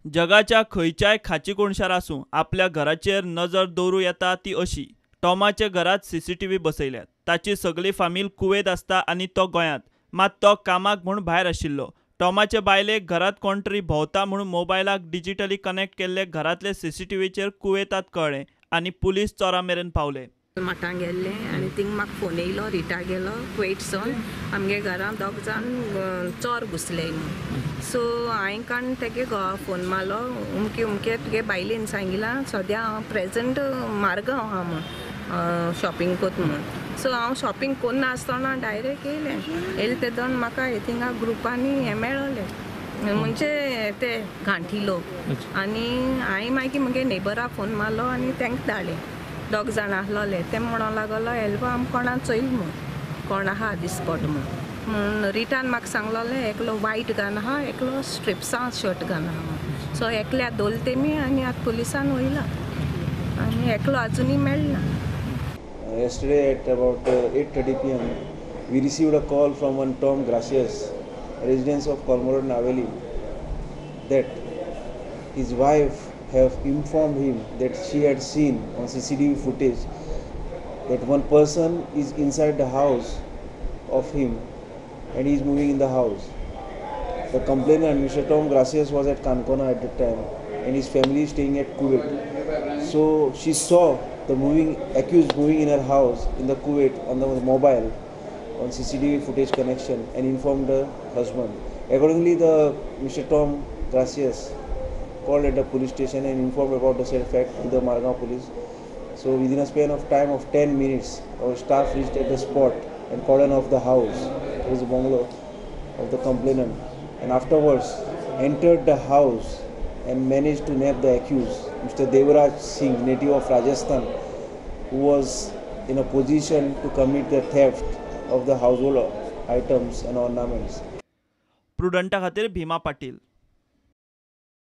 जगाच्या खंयच्याय खाची कोनशार आसूं आपल्या घराचेर नजर दवरूं येता ती अशी. टॉमाच्या घरात सीसीटीव्ही बसयल्यात. ताची सगळी फामील कुवेत आसता आनी तो गोंयांत, मात तो कामाक म्हूण भायर आशिल्लो. टॉमाचे बायलेक घरात कोण तरी भोंवता म्हूण मोबायलाक डिजिटली कनेक्ट केल्ले घरांतले सीसीटीव्हीचेर कुवेतात कळ्ळें आनी पुलीस चोरा मेरेन पावले. मठां गेल्ले आनी थिंग म्हाका फोन येयलो, रिटा गेलो कुवेटसून आमगे घरां दोग जाण चोर घुसले म्हूण. सो हांवें काण तेगे घोवा फोन मारलो, उमके उमके तुगे बायलेन सांगिलां सद्या हांव प्रेजंट मारगांव आहा म्हूण शॉपिंग कोत म्हूण. सो हांव शॉपिंग कोन्ना आसतना डायरेक्ट येयलें. येयलें तेदोन म्हाका थिंगा ग्रुपांनी हें मेळोलें म्हणजे ते घांटी लोक. आनी हांवें मागीर म्हगे नेबराक फोन मारलो आनी तांकां धाडलें. दोग जाण आसलोले ते म्हणोंक लागलो एल्बो आम कोणा चोयल म्हूण, कोण आहा दिसपट म्हूण. म्हूण रिटान म्हाका सांगलोलें एकलो वायट घान आहा, एकलो स्ट्रिप्सां शर्ट घान आहा म्हूण. सो एकल्या दोल तेमी आनी आतां पुलिसान वयला आनी एकलो आजुनूय मेळना. Yesterday at about 8:30 p.m. we received a call from one Tom Gracias, resident of Colma Road, Navelim, that his wife have informed him that she had seen on CCTV footage that one person is inside the house of him and he is moving in the house. The complainant, Mr. Tom Gracias, was at Kankona at the time and his family is staying at Kuwait. So she saw the moving accused moving in her house in the Kuwait on the mobile on CCTV footage connection and informed the husband. Accordingly, the Mr. Tom Gracias called at the police station and informed about the said fact to the Margao police. So within a span of time of 10 minutes, our staff reached at the spot and cordoned off the house. It was a bungalow of the complainant, and afterwards entered the house and managed to nab the accused, Mr. Devraj Singh, native of Rajasthan, who was in a position to commit the theft of the household items and ornaments. प्रुडंटा खातीर भीमा पाटील.